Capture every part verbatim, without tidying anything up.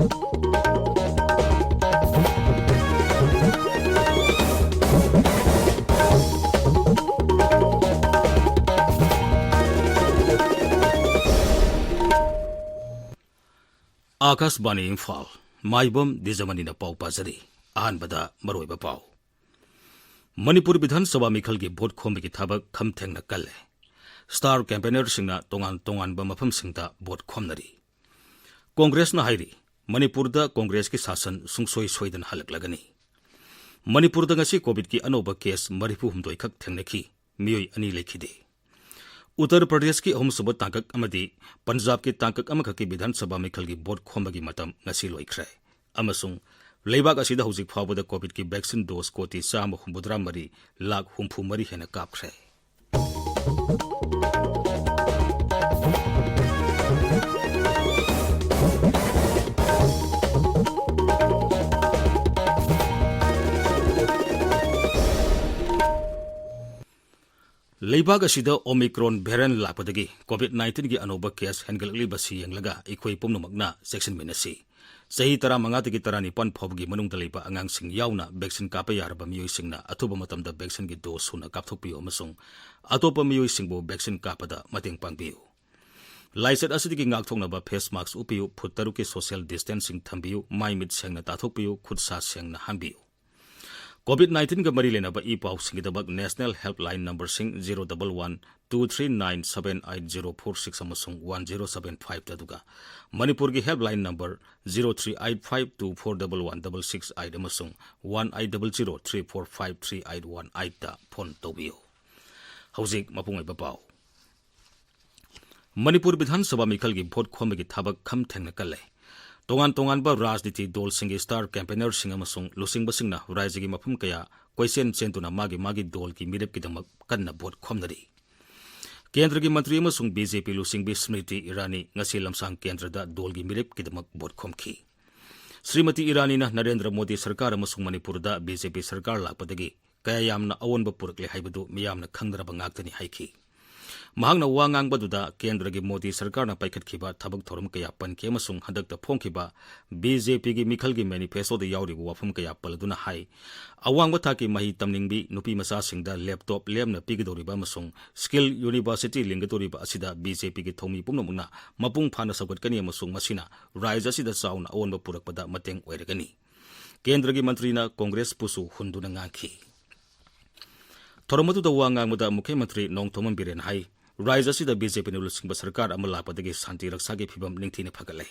ꯑꯥꯀꯥꯁꯕꯥꯅꯤ ꯏꯝꯐꯥꯜ, ꯃꯥꯏꯕꯝ ꯗꯤꯖꯃꯅꯤꯅ ꯄꯥꯎ ꯄꯥꯖꯔꯤ꯫ ꯑꯍꯥꯟꯕꯗ ꯃꯔꯨꯑꯣꯏꯕ ꯄꯥꯎ꯫ ꯃꯅꯤꯄꯨꯔ ꯕꯤꯙꯥꯟ ꯁꯚꯥ ꯃꯤꯈꯜꯒꯤ ꯚꯣꯠ ꯈꯣꯝꯕꯒꯤ ꯊꯕꯛ ꯈꯝ ꯊꯦꯡꯅ ꯀꯜꯂꯦ꯫ ꯁ꯭ꯇꯥꯔ ꯀꯦꯝꯄꯦꯅꯔꯁꯤꯡꯅ ꯇꯣꯉꯥꯟ ꯇꯣꯉꯥꯟꯕ ꯃꯐꯝꯁꯤꯡꯗ ꯚꯣꯠ ꯈꯣꯝꯅꯔꯤ꯫ ꯀꯣꯡꯒ꯭ꯔꯦꯁꯅ ꯍꯥꯏꯔꯤ, ꯃꯅꯤꯄꯨꯔꯗ ꯀꯣꯡꯒ꯭ꯔꯦꯁꯀꯤ ꯁꯥꯁꯟ ꯁꯨꯡꯁꯣꯏ ꯁꯣꯏꯗꯅ ꯍꯜꯂꯛꯂꯒꯅꯤ꯫ ꯃꯅꯤꯄꯨꯔꯗ ꯉꯁꯤ ꯀꯣꯚꯤꯗꯀꯤ ꯑꯅꯧꯕ ꯀꯦꯁ ꯃꯔꯤꯐꯨ ꯍꯨꯝꯗꯣꯏ ꯈꯛ ꯊꯦꯡꯅꯈꯤ, ꯃꯤꯑꯣꯏ ꯑꯅꯤ ꯂꯩꯈꯤꯗꯦ꯫ ꯎꯠꯇꯔ ꯄ꯭ꯔꯗꯦꯁꯀꯤ ꯑꯍꯨꯝꯁꯨꯕ ꯇꯥꯡꯀꯛ ꯑꯃꯗꯤ ꯄꯟꯖꯥꯕꯀꯤ ꯇꯥꯡꯀꯛ ꯑꯃꯈꯛꯀꯤ ꯕꯤꯙꯥꯟ ꯁꯚꯥ ꯃꯤꯈꯜꯒꯤ ꯚꯣꯠ ꯈꯣꯝꯕꯒꯤ ꯃꯇꯝ ꯉꯁꯤ ꯂꯣꯏꯈ꯭ꯔꯦ꯫ ꯑꯃꯁꯨꯡ ꯂꯩꯕꯥꯛ ꯑꯁꯤꯗ ꯍꯧꯖꯤꯛ ꯐꯥꯎꯕꯗ ꯀꯣꯚꯤꯗꯀꯤ ꯚꯦꯛꯁꯤꯟ ꯗꯣꯁ ꯀꯣꯇꯤ ꯆꯥꯝꯃ ꯍꯨꯝꯐꯨꯇꯔꯥ ꯃꯔꯤ ꯂꯥꯈ ꯍꯨꯝꯐꯨ ꯃꯔꯤ ꯍꯦꯟꯅ ꯀꯥꯞꯈ꯭ꯔꯦ꯫ ꯂꯩꯕꯥꯛ ꯑꯁꯤꯗ ꯑꯣꯃꯤꯀ꯭ꯔꯣꯟ ꯚꯦꯔꯤꯌꯦꯟꯠ ꯂꯥꯛꯄꯗꯒꯤ ꯀꯣꯚꯤꯗ ꯅꯥꯏꯟꯇꯤꯟꯒꯤ ꯑꯅꯧꯕ ꯀꯦꯁ ꯍꯦꯟꯒꯠꯂꯛꯂꯤꯕꯁꯤ ꯌꯦꯡꯂꯒ ꯑꯩꯈꯣꯏ ꯄꯨꯝꯅꯃꯛꯅ ꯆꯦꯛꯁꯤꯟꯃꯤꯟꯅꯁꯤ꯫ ꯆꯍꯤ ꯇꯔꯥꯃꯉꯥꯗꯒꯤ ꯇꯔꯥꯅꯤꯄꯥꯟ ꯐꯥꯎꯕꯒꯤ ꯃꯅꯨꯡꯗ ꯂꯩꯕ ꯑꯉꯥꯡꯁꯤꯡ ꯌꯥꯎꯅ ꯚꯦꯛꯁꯤꯟ ꯀꯥꯞꯄ ꯌꯥꯔꯕ ꯃꯤꯑꯣꯏꯁꯤꯡꯅ ꯑꯊꯨꯕ ꯃꯇꯝꯗ ꯚꯦꯛꯁꯤꯟꯒꯤ ꯗꯣꯁ ꯁꯨꯅ ꯀꯥꯞꯊꯣꯛꯄꯤꯌꯨ ꯑꯃꯁꯨꯡ ꯑꯇꯣꯞꯄ ꯃꯤꯑꯣꯏꯁꯤꯡꯕꯨ ꯚꯦꯛꯁꯤꯟ ꯀꯥꯞꯄꯗ ꯃꯇꯦꯡ ꯄꯥꯡꯕꯤꯌꯨ꯫ ꯂꯥꯏꯆꯠ ꯑꯁꯤꯗꯒꯤ ꯉꯥꯛꯊꯣꯛꯅꯕ ꯐꯦꯁ ꯃꯥꯁꯛ ꯎꯞꯄꯤꯌꯨ, ꯐꯨꯠ ꯇꯔꯨꯛꯀꯤ ꯁꯣꯁꯤꯌꯦꯜ ꯗꯤꯁꯇꯦꯟꯁꯤꯡ ꯊꯝꯕꯤꯌꯨ, ꯃꯥꯏ ꯃꯤꯠ ꯁꯦꯡꯅ ꯇꯥꯊꯣꯛꯄꯤꯌꯨ, ꯈꯨꯠ ꯁꯥ ꯁꯦꯡꯅ ꯍꯥꯝꯕꯤꯌꯨ꯫ ꯀꯣꯚꯤꯗ ꯅꯥꯏꯟꯇꯤꯟꯒ ꯃꯔꯤ ꯂꯩꯅꯕ ꯏ ꯄꯥꯎꯁꯤꯡꯒꯤꯗꯃꯛ ꯅꯦꯁꯅꯦꯜ ꯍꯦꯜꯞꯂꯥꯏꯟ ꯅꯝꯕꯔꯁꯤꯡ zero double one two three nine seven eight zero four six ꯑꯃꯁꯨꯡ ꯋꯥꯟ ꯖꯤꯔꯣ ꯁꯚꯦꯟ ꯐꯥꯏꯚ, ꯑꯗꯨꯒ ꯃꯅꯤꯄꯨꯔꯒꯤ helpline number zero three eight five two four double one double six eight ꯑꯃꯁꯨꯡ one eight double zero three four five three eight one ꯑꯩꯠꯇ phone ꯇꯧꯕꯤꯌꯨ꯫ ꯍꯧꯖꯤꯛ ꯃꯄꯨꯡ ꯑꯣꯏꯕ ꯄꯥꯎ꯫ ꯃꯅꯤꯄꯨꯔ ꯕꯤꯙꯥꯟ ꯁꯚꯥ ꯃꯤꯈꯜꯒꯤ ꯚꯣꯠ ꯈꯣꯝꯕꯒꯤ ꯊꯕꯛ ꯈꯝ ꯊꯦꯡꯅ ꯀꯜꯂꯦ꯫ ꯇꯣꯉꯥꯟ ꯇꯣꯉꯥꯟꯕ ꯔꯥꯖꯅꯤꯇꯤ ꯗꯣꯜꯁꯤꯡꯒꯤ ꯁ꯭ꯇꯥꯔ ꯀꯦꯝꯄꯦꯅꯔꯁꯤꯡ ꯑꯃꯁꯨꯡ ꯂꯨꯆꯤꯡꯕꯁꯤꯡꯅ ꯔꯥꯖ꯭ꯌꯒꯤ ꯃꯐꯝ ꯀꯌꯥ ꯀꯣꯏꯆꯦꯟ ꯆꯦꯟꯗꯨꯅ ꯃꯥꯒꯤ ꯃꯥꯒꯤ ꯗꯣꯜꯒꯤ ꯃꯤꯔꯦꯞꯀꯤꯗꯃꯛ ꯀꯟꯅ ꯚꯣꯠ ꯈꯣꯝꯅꯔꯤ꯫ ꯀꯦꯟꯗ꯭ꯔꯒꯤ ꯃꯟꯇ꯭ꯔꯤ ꯑꯃꯁꯨꯡ ꯕꯤ ꯖꯦ ꯄꯤ ꯂꯨꯆꯤꯡꯕꯤ ꯁ꯭ꯃ꯭ꯔꯤꯇꯤ ꯏꯔꯥꯅꯤ ꯉꯁꯤ ꯂꯝꯁꯥꯡ ꯀꯦꯟꯗ꯭ꯔꯗ ꯗꯣꯜꯒꯤ ꯃꯤꯔꯦꯞꯀꯤꯗꯃꯛ ꯚꯣꯠ ꯈꯣꯝꯈꯤ꯫ ꯁ꯭ꯔꯤꯃꯇꯤ ꯏꯔꯥꯅꯤꯅ ꯅꯔꯦꯟꯗ꯭ꯔ ꯃꯣꯗꯤ ꯁꯔꯀꯥꯔ ꯑꯃꯁꯨꯡ ꯃꯅꯤꯄꯨꯔꯗ ꯕꯤ ꯖꯦ ꯄꯤ ꯁꯔꯀꯥꯔ ꯂꯥꯛꯄꯗꯒꯤ ꯀꯌꯥ ꯌꯥꯝꯅ ꯑꯑꯣꯟꯕ ꯄꯨꯔꯛꯂꯦ ꯍꯥꯏꯕꯗꯨ ꯃꯤꯌꯥꯝꯅ ꯈꯪꯅꯔꯕ ꯉꯥꯛꯇꯅꯤ ꯍꯥꯏꯈꯤ꯫ ꯃꯍꯥꯛꯅ ꯋꯥ ꯉꯥꯡꯕꯗꯨꯗ ꯀꯦꯟꯗ꯭ꯔꯒꯤ ꯃꯣꯗꯤ ꯁꯔꯀꯥꯔꯅ ꯄꯥꯏꯈꯠꯈꯤꯕ ꯊꯕꯛ ꯊꯧꯔꯝ ꯀꯌꯥ ꯄꯟꯈꯤ ꯑꯃꯁꯨꯡ ꯍꯟꯗꯛꯇ ꯐꯣꯡꯈꯤꯕ ꯕꯤ ꯖꯦ ꯄꯤꯒꯤ ꯃꯤꯈꯜꯒꯤ ꯃꯦꯅꯤꯐꯦꯁꯇꯣꯗ ꯌꯥꯎꯔꯤꯕ ꯋꯥꯐꯝ ꯀꯌꯥ ꯄꯜꯂꯗꯨꯅ ꯍꯥꯏ, ꯑꯋꯥꯡꯕ ꯊꯥꯛꯀꯤ ꯃꯍꯩ ꯇꯝꯅꯤꯡꯕꯤ ꯅꯨꯄꯤ ꯃꯆꯥꯁꯤꯡꯗ ꯂꯦꯞꯇꯣꯞ ꯂꯦꯝꯅ ꯄꯤꯒꯗꯧꯔꯤꯕ ꯑꯃꯁꯨꯡ ꯁ꯭ꯀꯤꯜ ꯌꯨꯅꯤꯚꯔꯁꯤꯇꯤ ꯂꯤꯡꯒꯗꯧꯔꯤꯕ ꯑꯁꯤꯗ ꯕꯤ ꯖꯦ ꯄꯤꯒꯤ ꯊꯧꯃꯤ ꯄꯨꯝꯅꯃꯛꯅ ꯃꯄꯨꯡ ꯐꯥꯅ ꯁꯧꯒꯠꯀꯅꯤ ꯑꯃꯁꯨꯡ ꯃꯁꯤꯅ ꯔꯥꯖ꯭ꯌ ꯑꯁꯤꯗ ꯆꯥꯎꯅ ꯑꯑꯣꯟꯕ ꯄꯨꯔꯛꯄꯗ ꯃꯇꯦꯡ ꯑꯣꯏꯔꯒꯅꯤ꯫ ꯀꯦꯟꯗ꯭ꯔꯒꯤ ꯃꯟꯇ꯭ꯔꯤꯅ ꯀꯣꯡꯒ꯭ꯔꯦꯁꯄꯨꯁꯨ ꯍꯨꯟꯗꯨꯅ ꯉꯥꯡꯈꯤ꯫ ꯊꯧꯔꯝ ꯑꯗꯨꯗ ꯋꯥ ꯉꯥꯡꯕꯗ ꯃꯨꯈ꯭ꯌ ꯃꯟꯇ꯭ꯔꯤ ꯅꯣꯡꯊꯣꯝꯕꯝ ꯕꯤꯔꯦꯟ ꯍꯥꯏ, ꯔꯥꯖ꯭ꯌ ꯑꯁꯤꯗ ꯕꯤ ꯖꯦ ꯄꯤꯅ ꯂꯨꯆꯤꯡꯕ ꯁꯔꯀꯥꯔ ꯑꯃ ꯂꯥꯛꯄꯗꯒꯤ ꯁꯥꯟꯇꯤ ꯔꯛꯁꯥꯒꯤ ꯐꯤꯚꯝ ꯅꯤꯡꯊꯤꯅ ꯐꯒꯠꯂꯦ꯫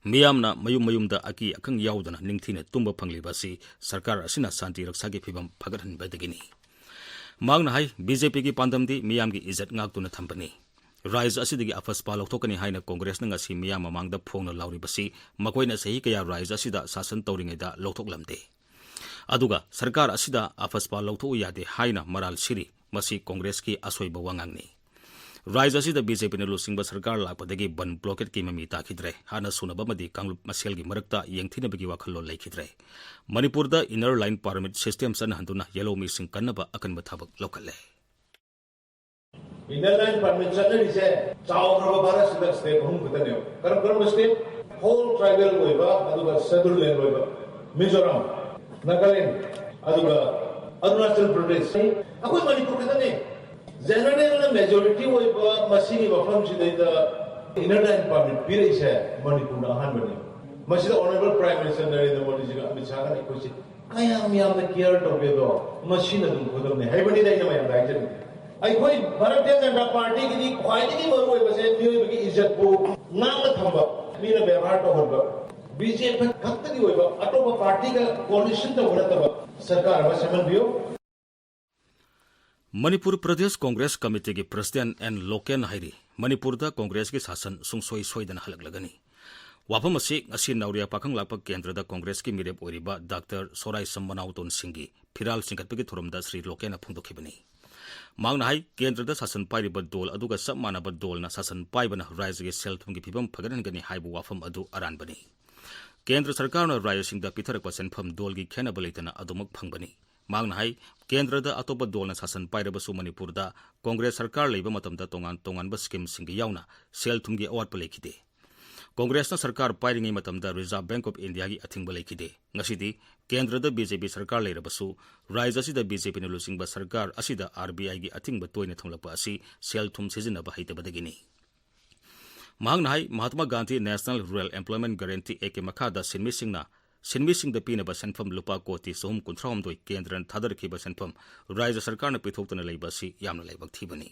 ꯃꯤꯌꯥꯝꯅ ꯃꯌꯨꯝ ꯃꯌꯨꯝꯗ ꯑꯀꯤ ꯑꯈꯪ ꯌꯥꯎꯗꯅ ꯅꯤꯡꯊꯤꯅ ꯇꯨꯝꯕ ꯐꯪꯂꯤꯕ ꯑꯁꯤ ꯁꯔꯀꯥꯔ ꯑꯁꯤꯅ ꯁꯥꯟꯇꯤ ꯔꯛꯁꯥꯒꯤ ꯐꯤꯚꯝ ꯐꯒꯠꯍꯟꯕꯗꯒꯤꯅꯤ꯫ ꯃꯍꯥꯛꯅ ꯍꯥꯏ, ꯕꯤ ꯖꯦ ꯄꯤꯒꯤ ꯄꯥꯟꯗꯝꯗꯤ ꯃꯤꯌꯥꯝꯒꯤ ꯏꯖꯠ ꯉꯥꯛꯇꯨꯅ ꯊꯝꯕꯅꯤ꯫ ꯔꯥꯖ꯭ꯌ ꯑꯁꯤꯗꯒꯤ ꯑꯐꯁꯄꯥ ꯂꯧꯊꯣꯛꯀꯅꯤ ꯍꯥꯏꯅ ꯀꯣꯡꯒ꯭ꯔꯦꯁꯅ ꯉꯁꯤ ꯃꯤꯌꯥꯝ ꯃꯃꯥꯡꯗ ꯐꯣꯡꯅ ꯂꯥꯎꯔꯤꯕꯁꯤ ꯃꯈꯣꯏꯅ ꯆꯍꯤ ꯀꯌꯥ ꯔꯥꯖ꯭ꯌ ꯑꯁꯤꯗ ꯁꯥꯁꯟ ꯇꯧꯔꯤꯉꯩꯗ ꯂꯧꯊꯣꯛꯂꯝꯗꯦ꯫ ꯑꯗꯨꯒ ꯁꯔꯀꯥꯔ ꯑꯁꯤꯗ ꯑꯐꯁꯄꯥ ꯂꯧꯊꯣꯛꯎ ꯌꯥꯗꯦ ꯍꯥꯏꯅ ꯃꯔꯥꯜ ꯁꯤꯔꯤ꯫ ꯃꯁꯤ ꯀꯣꯡꯒ꯭ꯔꯦꯁꯀꯤ ꯑꯁꯣꯏꯕ ꯋꯥꯉꯥꯡꯅꯤ꯫ ꯔꯥꯖ꯭ꯌ ꯑꯁꯤꯗ ꯕꯤ ꯖꯦ ꯄꯤꯅ ꯂꯨꯆꯤꯡꯕ ꯁꯔꯀꯥꯔ ꯂꯥꯛꯄꯗꯒꯤ ꯕꯟ ꯕ꯭ꯂꯣꯀꯦꯠꯀꯤ ꯃꯃꯤ ꯇꯥꯈꯤꯗ꯭ꯔꯦ꯫ ꯍꯥꯟꯅ ꯁꯨꯅꯕ ꯑꯃꯗꯤ ꯀꯥꯡꯂꯨꯞ ꯃꯁꯦꯜꯒꯤ ꯃꯔꯛꯇ ꯌꯦꯡꯊꯤꯅꯕꯒꯤ ꯋꯥꯈꯜꯂꯣꯟ ꯂꯩꯈꯤꯗ꯭ꯔꯦ꯫ ꯃꯅꯤꯄꯨꯔꯗ ꯏꯟꯅꯔ ꯂꯥꯏꯟ ꯄꯔꯃꯤꯠ ꯁꯤꯁꯇꯦꯝ ꯆꯠꯅꯍꯟꯗꯨꯅ ꯌꯦꯜꯂꯣ ꯃꯤꯁꯤꯡ ꯀꯟꯅꯕ ꯑꯀꯟꯕ ꯊꯕꯛ ꯂꯧꯈꯠꯂꯦ꯫ ꯏꯟꯅꯔ ꯂꯥꯏꯟ ꯄꯔꯃꯤꯠ ꯆꯠꯅꯔꯤꯁꯦ ꯆꯥꯎꯈ꯭ꯔꯕ ꯚꯥꯔꯠꯁꯤꯗ ꯁ꯭ꯇꯦꯠ ꯑꯍꯨꯝ ꯈꯛꯇꯅꯦꯕ꯫ ꯀꯔꯝ ꯀꯔꯝꯕ ꯁ꯭ꯇꯦꯠ? ꯍꯣꯜ ꯇ꯭ꯔꯥꯏꯕꯦꯜ ꯑꯣꯏꯕ, ꯑꯗꯨꯒ ꯁꯦꯗꯨꯜ ꯂꯦꯟ ꯑꯣꯏꯕ, ꯃꯤꯖꯣꯔꯥꯝ, ꯅꯥꯒꯥꯂꯦꯟ, ꯑꯗꯨꯒ ꯑꯔꯨꯅꯥꯆꯜ ꯄ꯭ꯔꯗꯦꯁ꯫ ꯑꯩꯈꯣꯏ ꯃꯅꯤꯄꯨꯔ ꯈꯛꯇꯅꯦ꯫ ꯖꯦꯅꯔꯦꯜꯅ ꯃꯦꯖꯣꯔꯤꯇꯤ ꯑꯣꯏꯕ ꯃꯁꯤꯒꯤ ꯃꯐꯝꯁꯤꯗꯩꯗ ꯏꯟꯅꯔ ꯂꯥꯏꯟ ꯄꯔꯃꯤꯠ ꯄꯤꯔꯛꯏꯁꯦ ꯃꯅꯤꯄꯨꯔꯅ ꯑꯍꯥꯟꯕꯅꯤ꯫ ꯃꯁꯤꯗ ꯑꯣꯅꯔꯦꯕꯜ ꯄ꯭ꯔꯥꯏꯝ ꯃꯤꯅꯤꯁꯇꯔ ꯅꯔꯦꯟꯗ꯭ꯔ ꯃꯣꯗꯤꯖꯤꯒ ꯑꯃꯤꯠ ꯁꯥꯍꯒ ꯑꯩꯈꯣꯏꯁꯦ ꯀꯌꯥꯝ ꯌꯥꯝꯅ ꯀꯤꯌꯔ ꯇꯧꯒꯦꯗꯣ ꯃꯁꯤꯅ ꯑꯗꯨꯝ ꯈꯨꯗꯝꯅꯤ ꯍꯥꯏꯕꯅꯤꯗ ꯑꯩꯅ ꯃꯌꯥꯝꯗ ꯍꯥꯏꯖꯅꯤꯡꯉꯤ꯫ ꯑꯩꯈꯣꯏ ꯚꯥꯔꯇꯤꯌ ꯖꯅꯇꯥ ꯄꯥꯔꯇꯤꯒꯤꯗꯤ ꯈ꯭ꯋꯥꯏꯗꯒꯤ ꯃꯔꯨꯑꯣꯏꯕꯁꯦ ꯃꯤꯑꯣꯏꯕꯒꯤ ꯏꯖꯠꯄꯨ ꯉꯥꯛꯅ ꯊꯝꯕ, ꯃꯤꯅ ꯕꯦꯕꯥꯔ ꯇꯧꯍꯟꯕ꯫ ꯕꯤ ꯖꯦ ꯄꯤ ꯈꯛꯇꯒꯤ ꯑꯣꯏꯕ, ꯑꯇꯣꯞꯄ ꯄꯥꯔꯇꯤꯒ ꯀꯣꯂꯤꯁꯟ ꯇꯧꯕ ꯅꯠꯇꯕ ꯁꯔꯀꯥꯔ ꯑꯃ ꯁꯦꯝꯍꯟꯕꯤꯌꯨ꯫ ꯃꯅꯤꯄꯨꯔ ꯄ꯭ꯔꯗꯦꯁ ꯀꯣꯡꯒ꯭ꯔꯦꯁ ꯀꯃꯤꯇꯤꯒꯤ ꯄ꯭ꯔꯁꯤꯗꯦꯟ ꯑꯦꯟ ꯂꯣꯀꯦꯟ ꯍꯥꯏꯔꯤ, ꯃꯅꯤꯄꯨꯔꯗ ꯀꯣꯡꯒ꯭ꯔꯦꯁꯀꯤ ꯁꯥꯁꯟ ꯁꯨꯡꯁꯣꯏ ꯁꯣꯏꯗꯅ ꯍꯜꯂꯛꯂꯒꯅꯤ꯫ ꯋꯥꯐꯝ ꯑꯁꯤ ꯉꯁꯤ ꯅꯥꯎꯔꯤꯌꯥ ꯄꯥꯈꯪ ꯂꯥꯛꯄ ꯀꯦꯟꯗ꯭ꯔꯗ ꯀꯣꯡꯒ꯭ꯔꯦꯁꯀꯤ ꯃꯤꯔꯦꯞ ꯑꯣꯏꯔꯤꯕ ꯗꯥꯛꯇꯔ ꯁꯣꯔꯥꯏꯁꯝ ꯃꯅꯥꯎꯇꯣꯟ ꯁꯤꯡꯒꯤ ꯐꯤꯔꯥꯜ ꯆꯤꯡꯈꯠꯄꯒꯤ ꯊꯧꯔꯝꯗ ꯁ꯭ꯔꯤ ꯂꯣꯀꯦꯟꯅ ꯐꯣꯡꯗꯣꯛꯈꯤꯕꯅꯤ꯫ ꯃꯍꯥꯛꯅ ꯍꯥꯏ, ꯀꯦꯟꯗ꯭ꯔꯗ ꯁꯥꯁꯟ ꯄꯥꯏꯔꯤꯕ ꯗꯣꯜ ꯑꯗꯨꯒ ꯆꯞ ꯃꯥꯟꯅꯕ ꯗꯣꯜꯅ ꯁꯥꯁꯟ ꯄꯥꯏꯕꯅ ꯔꯥꯖ꯭ꯌꯒꯤ ꯁꯦꯜ ꯊꯨꯝꯒꯤ ꯐꯤꯕꯝ ꯐꯒꯠꯍꯟꯒꯅꯤ ꯍꯥꯏꯕ ꯋꯥꯐꯝ ꯑꯗꯨ ꯑꯔꯥꯟꯕꯅꯤ꯫ ꯀꯦꯟꯗ꯭ꯔ ꯁꯔꯀꯥꯔꯅ ꯔꯥꯖ꯭ꯌꯁꯤꯡꯗ ꯄꯤꯊꯔꯛꯄ ꯁꯦꯟꯐꯝ ꯗꯣꯜꯒꯤ ꯈꯦꯟꯅꯕ ꯂꯩꯇꯅ ꯑꯗꯨꯃꯛ ꯐꯪꯕꯅꯤ꯫ ꯃꯍꯥꯛꯅ ꯍꯥꯏ, ꯀꯦꯟꯗ꯭ꯔꯗ ꯑꯇꯣꯞꯄ ꯗꯣꯜꯅ ꯁꯥꯁꯟ ꯄꯥꯏꯔꯕꯁꯨ ꯃꯅꯤꯄꯨꯔꯗ ꯀꯣꯡꯒ꯭ꯔꯦꯁ ꯁꯔꯀꯥꯔ ꯂꯩꯕ ꯃꯇꯝꯗ ꯇꯣꯉꯥꯟ ꯇꯣꯉꯥꯟꯕ ꯁ꯭ꯀꯤꯝꯁꯤꯡꯒꯤ ꯌꯥꯎꯅ ꯁꯦꯜ ꯊꯨꯝꯒꯤ ꯑꯋꯥꯠꯄ ꯂꯩꯈꯤꯗꯦ꯫ ꯀꯣꯡꯒ꯭ꯔꯦꯁꯅ ꯁꯔꯀꯥꯔ ꯄꯥꯏꯔꯤꯉꯩ ꯃꯇꯝꯗ Reserve Bank of Indiaꯒꯤ ꯑꯊꯤꯡꯕ ꯂꯩꯈꯤꯗꯦ꯫ ꯉꯁꯤꯗꯤ ꯀꯦꯟꯗ꯭ꯔꯗ BJP ꯁꯔꯀꯥꯔ ꯂꯩꯔꯕꯁꯨ, ꯔꯥꯖ꯭ꯌ ꯑꯁꯤꯗ BJPꯅ ꯂꯨꯆꯤꯡꯕ ꯁꯔꯀꯥꯔ ꯑꯁꯤꯗ RBIꯒꯤ ꯑꯊꯤꯡꯕ ꯇꯣꯏꯅ ꯊꯝꯂꯛꯄ ꯑꯁꯤ ꯁꯦꯜ ꯊꯨꯝ ꯁꯤꯖꯤꯟꯅꯕ ꯍꯩꯇꯕꯗꯒꯤꯅꯤ꯫ ꯃꯍꯥꯛꯅ ꯍꯥꯏ, Mahatma Gandhi National Rural Employment Guarantee Actꯀꯤ ꯃꯈꯥꯗ ꯁꯤꯟꯃꯤꯁꯤꯡꯅ, ꯁꯤꯟꯃꯤꯁꯤꯡꯗ ꯄꯤꯅꯕ ꯁꯦꯟꯐꯝ ꯂꯨꯄꯥ ꯀꯣꯇꯤ ꯆꯍꯨꯝ ꯀꯨꯟꯊ꯭ꯔꯥ ꯍꯨꯝꯗꯣꯏ ꯀꯦꯟꯗ꯭ꯔꯅ ꯊꯥꯗꯔꯛꯈꯤꯕ ꯁꯦꯟꯐꯝ ꯔꯥꯖ꯭ꯌ ꯁꯔꯀꯥꯔꯅ ꯄꯤꯊꯣꯛꯇꯅ ꯂꯩꯕ ꯑꯁꯤ ꯌꯥꯝꯅ ꯂꯥꯏꯕꯛ ꯊꯤꯕꯅꯤ꯫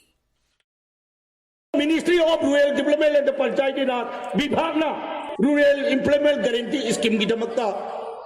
Ministry of Rural Development and Panchayati Raj ꯕꯤꯚꯥꯒꯅ Rural Employment Guarantee Schemeꯒꯤꯗꯃꯛꯇ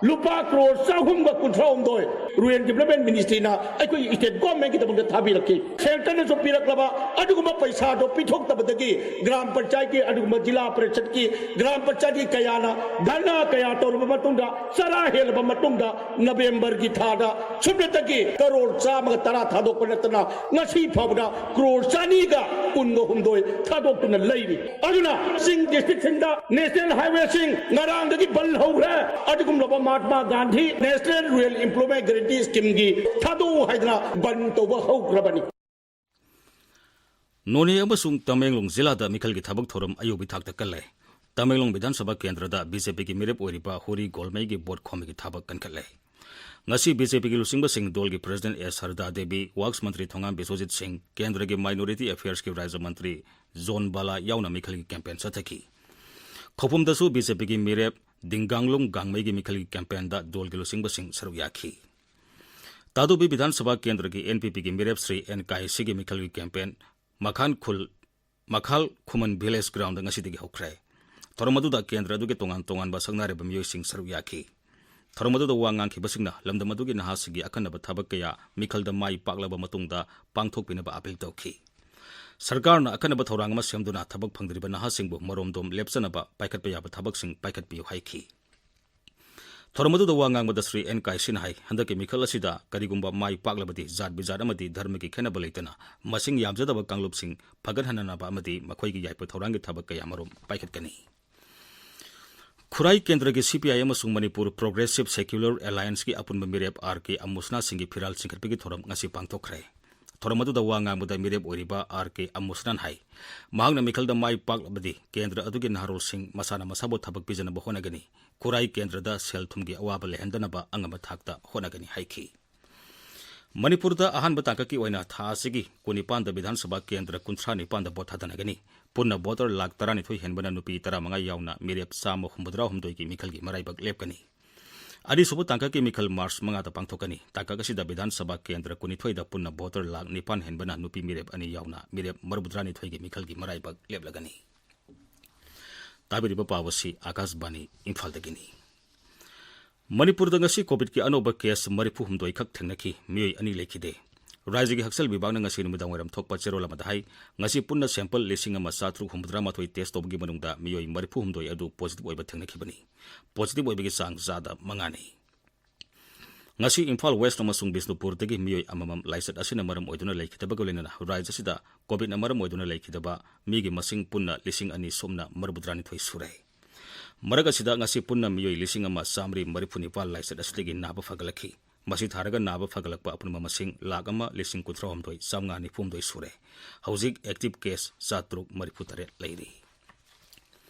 ꯂꯨꯄꯥ ꯀ꯭ꯔꯣꯔ ꯆꯍꯨꯝꯒ ꯀꯨꯟꯊ꯭ꯔꯥ ꯍꯨꯝꯗꯣꯏ Rural Development Ministryꯅ ꯑꯩꯈꯣꯏꯒꯤ state governmentꯀꯤꯗꯃꯛꯇ ꯊꯥꯕꯤꯔꯛꯈꯤ꯫ Centreꯅꯁꯨ ꯄꯤꯔꯛꯂꯕ ꯑꯗꯨꯒꯨꯝꯕ ꯄꯩꯁꯥꯗꯣ ꯄꯤꯊꯣꯛꯇꯕꯗꯒꯤ ꯒ꯭ꯔꯥꯝ ꯄꯟꯆꯥꯌꯠꯀꯤ, ꯑꯗꯨꯒꯨꯝꯕ ꯖꯤꯂꯥ ꯄꯔꯤꯁꯠꯀꯤ ꯒ꯭ꯔꯥꯝ ꯄꯟꯆꯥꯌꯠꯀꯤ ꯀꯌꯥꯅ ꯙꯔꯅꯥ ꯀꯌꯥ ꯇꯧꯔꯕ ꯃꯇꯨꯡꯗ, ꯆꯔꯥ ꯍꯦꯜꯂꯕ ꯃꯇꯨꯡꯗ, ꯅꯕꯦꯝꯕꯔꯒꯤ ꯊꯥꯗ ꯁꯨꯞꯅꯇꯒꯤ ꯀꯔꯣꯔ ꯆꯥꯝꯃꯒ ꯇꯔꯥ ꯊꯥꯗꯣꯛꯄ ꯅꯠꯇꯅ ꯉꯁꯤ ꯐꯥꯎꯕꯗ ꯀ꯭ꯔꯣꯔ ꯆꯅꯤꯒ ꯀꯨꯟꯒ ꯍꯨꯝꯗꯣꯏ ꯊꯥꯗꯣꯛꯇꯨꯅ ꯂꯩꯔꯤ꯫ ꯑꯗꯨꯅ ꯆꯤꯡ districtꯁꯤꯡꯗ national highwayꯁꯤꯡ ꯉꯔꯥꯡꯗꯒꯤ ꯕꯟ ꯍꯧꯈ꯭ꯔꯦ꯫ ꯑꯗꯨꯒꯨꯝꯂꯕ Mahatma Gandhi National Rural Employment Guarantee Schemeꯒꯤ ꯊꯥꯗꯣꯛꯎ ꯍꯥꯏꯗꯅ ꯕꯟ ꯇꯧꯕ ꯍꯧꯈ꯭ꯔꯕꯅꯤ꯫ ꯅꯣꯅꯦ ꯑꯃꯁꯨꯡ ꯇꯃꯦꯡꯂꯣꯡ ꯖꯤꯂꯥꯗ ꯃꯤꯈꯜꯒꯤ ꯊꯕꯛ ꯊꯧꯔꯝ ꯑꯌꯧꯕꯤ ꯊꯥꯛꯇ ꯀꯜꯂꯦ꯫ ꯇꯃꯦꯡꯂꯣꯡ ꯕꯤꯙꯥꯟ ꯁꯚꯥ ꯀꯦꯟꯗ꯭ꯔꯗ BJPꯒꯤ ꯃꯤꯔꯦꯞ ꯑꯣꯏꯔꯤꯕ ꯍꯣꯔꯤ ꯒꯣꯜꯃꯩꯒꯤ ꯚꯣꯠ ꯈꯣꯝꯕꯒꯤ ꯊꯕꯛ ꯀꯟꯈꯠꯂꯦ꯫ ꯉꯁꯤ BJPꯒꯤ ꯂꯨꯆꯤꯡꯕꯁꯤꯡ, ꯗꯣꯜꯒꯤ President ꯑꯦꯁ ꯁꯔꯗꯥ ꯗꯦꯕꯤ, Works ꯃꯟꯇ꯭ꯔꯤ ꯊꯣꯉꯥꯝ ꯕꯤꯁ꯭ꯋꯖꯤꯠ ꯁꯤꯡ, ꯀꯦꯟꯗ꯭ꯔꯒꯤ Minority Affairsꯀꯤ ꯔꯥꯖ꯭ꯌ ꯃꯟꯇ꯭ꯔꯤ ꯖꯣꯟ ꯕꯥꯂꯥ ꯌꯥꯎꯅ ꯃꯤꯈꯜꯒꯤ campaign ꯆꯠꯊꯈꯤ꯫ ꯈꯧꯄꯨꯝꯗꯁꯨ BJPꯒꯤ ꯃꯤꯔꯦꯞ ꯗꯤꯡꯒꯥꯡꯂꯨꯡ ꯒꯥꯡꯃꯩꯒꯤ ꯃꯤꯈꯜꯒꯤ campaignꯗ ꯗꯣꯜꯒꯤ ꯂꯨꯆꯤꯡꯕꯁꯤꯡ ꯁꯔꯨꯛ ꯌꯥꯈꯤ꯫ ꯇꯥꯗꯨꯕꯤ ꯕꯤꯙꯥꯟ ꯁꯚꯥ ꯀꯦꯟꯗ꯭ꯔꯒꯤ NPPꯒꯤ ꯃꯤꯔꯦꯞ ꯁ꯭ꯔꯤ ꯑꯦꯟ ꯀꯥꯏꯁꯤꯒꯤ ꯃꯤꯈꯜꯒꯤ campaign ꯃꯈꯥꯟ ꯈꯨꯜ, ꯃꯈꯥꯜ ꯈꯨꯃꯟ village groundꯗ ꯉꯁꯤꯗꯒꯤ ꯍꯧꯈ꯭ꯔꯦ꯫ ꯊꯧꯔꯝ ꯑꯗꯨꯗ ꯀꯦꯟꯗ꯭ꯔ ꯑꯗꯨꯒꯤ ꯇꯣꯉꯥꯟ ꯇꯣꯉꯥꯟꯕ ꯁꯛꯅꯥꯏꯔꯕ ꯃꯤꯑꯣꯏꯁꯤꯡ ꯁꯔꯨꯛ ꯌꯥꯈꯤ꯫ ꯊꯧꯔꯝ ꯑꯗꯨꯗ ꯋꯥ ꯉꯥꯡꯈꯤꯕꯁꯤꯡꯅ ꯂꯝꯗꯝ ꯑꯗꯨꯒꯤ ꯅꯍꯥꯁꯤꯡꯒꯤ ꯑꯈꯟꯅꯕ ꯊꯕꯛ ꯀꯌꯥ ꯃꯤꯈꯜꯗ ꯃꯥꯏ ꯄꯥꯛꯂꯕ ꯃꯇꯨꯡꯗ ꯄꯥꯡꯊꯣꯛꯄꯤꯅꯕ appeal ꯇꯧꯈꯤ꯫ ꯁꯔꯀꯥꯔꯅ ꯑꯈꯟꯅꯕ ꯊꯧꯔꯥꯡ ꯑꯃ ꯁꯦꯝꯗꯨꯅ ꯊꯕꯛ ꯐꯪꯗ꯭ꯔꯤꯕ ꯅꯍꯥꯁꯤꯡꯕꯨ ꯃꯔꯣꯝꯗꯣꯝ ꯂꯦꯞꯆꯅꯕ ꯄꯥꯏꯈꯠꯄ ꯌꯥꯕ ꯊꯕꯛꯁꯤꯡ ꯄꯥꯏꯈꯠꯄꯤꯌꯨ ꯍꯥꯏꯈꯤ꯫ ꯊꯧꯔꯝ ꯑꯗꯨꯗ ꯋꯥ ꯉꯥꯡꯕꯗ ꯁ꯭ꯔꯤ ꯑꯦꯟ ꯀꯥꯏꯁꯤꯅ ꯍꯥꯏ, ꯍꯟꯗꯛꯀꯤ ꯃꯤꯈꯜ ꯑꯁꯤꯗ ꯀꯔꯤꯒꯨꯝꯕ ꯃꯥꯏ ꯄꯥꯛꯂꯕꯗꯤ ꯖꯥꯠ ꯕꯤꯖꯥꯠ ꯑꯃꯗꯤ ꯙꯔꯃꯒꯤ ꯈꯦꯠꯅꯕ ꯂꯩꯇꯅ ꯃꯁꯤꯡ ꯌꯥꯝꯖꯗꯕ ꯀꯥꯡꯂꯨꯞꯁꯤꯡ ꯐꯒꯠꯍꯟꯅꯅꯕ ꯑꯃꯗꯤ ꯃꯈꯣꯏꯒꯤ ꯌꯥꯏꯐ ꯊꯧꯔꯥꯡꯒꯤ ꯊꯕꯛ ꯀꯌꯥꯃꯔꯨꯝ ꯄꯥꯏꯈꯠꯀꯅꯤ꯫ ꯈꯨꯔꯥꯏ ꯀꯦꯟꯗ꯭ꯔꯒꯤ ꯁꯤ ꯄꯤ ꯑꯥꯏ ꯑꯃꯁꯨꯡ ꯃꯅꯤꯄꯨꯔ ꯄ꯭ꯔꯣꯒ꯭ꯔꯦꯁꯤꯚ ꯁꯦꯀ꯭ꯌꯨꯂꯔ ꯑꯦꯂꯥꯏꯟꯁꯀꯤ ꯑꯄꯨꯟꯕ ꯃꯤꯔꯦꯞ ꯑꯥꯔ ꯀꯦ ꯑꯃꯨꯁꯅꯥ ꯁꯤꯡꯒꯤ ꯐꯤꯔꯥꯜ ꯆꯤꯡꯈꯠꯄꯒꯤ ꯊꯧꯔꯝ ꯉꯁꯤ ꯄꯥꯡꯊꯣꯛꯈ꯭ꯔꯦ꯫ ꯊꯧꯔꯝ ꯑꯗꯨꯗ ꯋꯥ ꯉꯥꯡꯕꯗ ꯃꯤꯔꯦꯞ ꯑꯣꯏꯔꯤꯕ ꯑꯥꯔ ꯀꯦ ꯑꯃꯨꯁꯅꯥꯅ ꯍꯥꯏ, ꯃꯍꯥꯛꯅ ꯃꯤꯈꯜꯗ ꯃꯥꯏ ꯄꯥꯛꯂꯕꯗꯤ ꯀꯦꯟꯗ꯭ꯔ ꯑꯗꯨꯒꯤ ꯅꯍꯥꯔꯣꯜꯁꯤꯡ ꯃꯁꯥꯅ ꯃꯁꯥꯕꯨ ꯊꯕꯛ ꯄꯤꯖꯅꯕ ꯍꯣꯠꯅꯒꯅꯤ, ꯈꯨꯔꯥꯏ ꯀꯦꯟꯗ꯭ꯔꯗ ꯁꯦꯜ ꯊꯨꯝꯒꯤ ꯑꯋꯥꯕ ꯂꯩꯍꯟꯗꯅꯕ ꯑꯉꯝꯕ ꯊꯥꯛꯇ ꯍꯣꯠꯅꯒꯅꯤ ꯍꯥꯏꯈꯤ꯫ ꯃꯅꯤꯄꯨꯔꯗ ꯑꯍꯥꯟꯕ ꯇꯥꯡꯀꯛꯀꯤ ꯑꯣꯏꯅ ꯊꯥ ꯑꯁꯤꯒꯤ ꯀꯨꯟꯅꯤꯄꯥꯟꯗ ꯕꯤꯙꯥꯟ ꯁꯚꯥ ꯀꯦꯟꯗ꯭ꯔ ꯀꯨꯟꯊ꯭ꯔꯥ ꯅꯤꯄꯥꯟꯗ ꯚꯣꯠ ꯊꯥꯗꯅꯒꯅꯤ꯫ ꯄꯨꯟꯅ ꯚꯣꯇꯔ ꯂꯥꯈ ꯇꯔꯥꯅꯤꯊꯣꯏ ꯍꯦꯟꯕꯅ ꯅꯨꯄꯤ ꯇꯔꯥꯃꯉꯥ ꯌꯥꯎꯅ ꯃꯤꯔꯦꯞ ꯆꯥꯝꯃ ꯍꯨꯝꯐꯨꯇꯔꯥ ꯍꯨꯝꯗꯣꯏꯒꯤ ꯃꯤꯈꯜꯒꯤ ꯃꯔꯥꯏꯕꯛ ꯂꯦꯞꯀꯅꯤ꯫ ꯑꯅꯤꯁꯨꯕ ꯇꯥꯡꯀꯛꯀꯤ ꯃꯤꯈꯜ ꯃꯥꯔꯆ ꯃꯉꯥꯗ ꯄꯥꯡꯊꯣꯛꯀꯅꯤ꯫ ꯇꯥꯡꯀꯛ ꯑꯁꯤꯗ ꯕꯤꯙꯥꯟ ꯁꯚꯥ ꯀꯦꯟꯗ꯭ꯔ ꯀꯨꯟꯅꯤꯊꯣꯏꯗ ꯄꯨꯟꯅ ꯚꯣꯇꯔ ꯂꯥꯈ ꯅꯤꯄꯥꯟ ꯍꯦꯟꯕꯅ ꯅꯨꯄꯤ ꯃꯤꯔꯦꯞ ꯑꯅꯤ ꯌꯥꯎꯅ ꯃꯤꯔꯦꯞ ꯃꯔꯤꯐꯨꯇꯔꯥꯅꯤꯊꯣꯏꯒꯤ ꯃꯤꯈꯜꯒꯤ ꯃꯔꯥꯏꯕꯛ ꯂꯦꯞꯂꯒꯅꯤ꯫ ꯇꯥꯕꯤꯔꯤꯕ ꯄꯥꯎ ꯑꯁꯤ ꯑꯥꯀꯥꯁꯕꯥꯅꯤ ꯏꯝꯐꯥꯜꯗꯒꯤꯅꯤ꯫ ꯃꯅꯤꯄꯨꯔꯗ ꯉꯁꯤ ꯀꯣꯚꯤꯗꯀꯤ ꯑꯅꯧꯕ ꯀꯦꯁ ꯃꯔꯤꯐꯨ ꯍꯨꯝꯗꯣꯏ ꯈꯛ ꯊꯦꯡꯅꯈꯤ, ꯃꯤꯑꯣꯏ ꯑꯅꯤ ꯂꯩꯈꯤꯗꯦ꯫ ꯔꯥꯖ꯭ꯌꯒꯤ ꯍꯛꯁꯦꯜ ꯕꯤꯚꯥꯒꯅ ꯉꯁꯤ ꯅꯨꯃꯤꯗꯥꯡꯋꯥꯏꯔꯝ ꯊꯣꯛꯄ ꯆꯦꯔꯣꯜ ꯑꯃꯗ ꯍꯥꯏ, ꯉꯁꯤ ꯄꯨꯟꯅ ꯁꯦꯝꯄꯜ ꯂꯤꯁꯤꯡ ꯑꯃ ꯆꯥꯇ꯭ꯔꯨꯛ ꯍꯨꯝꯐꯨꯇꯔꯥ ꯃꯥꯊꯣꯏ ꯇꯦꯁ ꯇꯧꯕꯒꯤ ꯃꯅꯨꯡꯗ ꯃꯤꯑꯣꯏ ꯃꯔꯤꯐꯨ ꯍꯨꯝꯗꯣꯏ ꯑꯗꯨ ꯄꯣꯖꯤꯇꯤꯚ ꯑꯣꯏꯕ ꯊꯦꯡꯅꯈꯤꯕꯅꯤ꯫ ꯄꯣꯖꯤꯇꯤꯚ ꯑꯣꯏꯕꯒꯤ ꯆꯥꯡ ꯆꯥꯗ ꯃꯉꯥꯅꯤ꯫ ꯉꯁꯤ ꯏꯝꯐꯥꯜ ꯋꯦꯁ ꯑꯃꯁꯨꯡ ꯕꯤꯁꯅꯨꯄꯨꯔꯗꯒꯤ ꯃꯤꯑꯣꯏ ꯑꯃꯃꯝ ꯂꯥꯏꯆꯠ ꯑꯁꯤꯅ ꯃꯔꯝ ꯑꯣꯏꯗꯨꯅ ꯂꯩꯈꯤꯗꯕꯒ ꯂꯣꯏꯅꯅ ꯔꯥꯖ꯭ꯌ ꯑꯁꯤꯗ ꯀꯣꯚꯤꯗꯅ ꯃꯔꯝ ꯑꯣꯏꯗꯨꯅ ꯂꯩꯈꯤꯗꯕ ꯃꯤꯒꯤ ꯃꯁꯤꯡ ꯄꯨꯟꯅ ꯂꯤꯁꯤꯡ ꯑꯅꯤ ꯁꯨꯞꯅ ꯃꯔꯤꯐꯨꯇꯔꯥꯅꯤꯊꯣꯏ ꯁꯨꯔꯦ꯫ ꯃꯔꯛ ꯑꯁꯤꯗ ꯉꯁꯤ ꯄꯨꯟꯅ ꯃꯤꯑꯣꯏ ꯂꯤꯁꯤꯡ ꯑꯃ ꯆꯥꯃꯔꯤ ꯃꯔꯤꯐꯨ ꯅꯤꯄꯥꯟ ꯂꯥꯏꯆꯠ ꯑꯁꯤꯗꯒꯤ ꯅꯥꯕ ꯐꯒꯠꯂꯛꯈꯤ꯫ ꯃꯁꯤ ꯊꯥꯔꯒ ꯅꯥꯕ ꯐꯒꯠꯂꯛꯄ ꯑꯄꯨꯟꯕ ꯃꯁꯤꯡ ꯂꯥꯈ ꯑꯃ ꯂꯤꯁꯤꯡ ꯀꯨꯟꯊ꯭ꯔꯥ ꯍꯨꯝꯗꯣꯏ ꯆꯥꯝꯃꯉꯥ ꯅꯤꯐꯨ ꯍꯨꯝꯗꯣꯏ ꯁꯨꯔꯦ꯫ ꯍꯧꯖꯤꯛ ꯑꯦꯛꯇꯤꯚ ꯀꯦꯁ ꯆꯥꯇ꯭ꯔꯨꯛ ꯃꯔꯤꯐꯨ ꯇꯔꯦꯠ ꯂꯩꯔꯤ꯫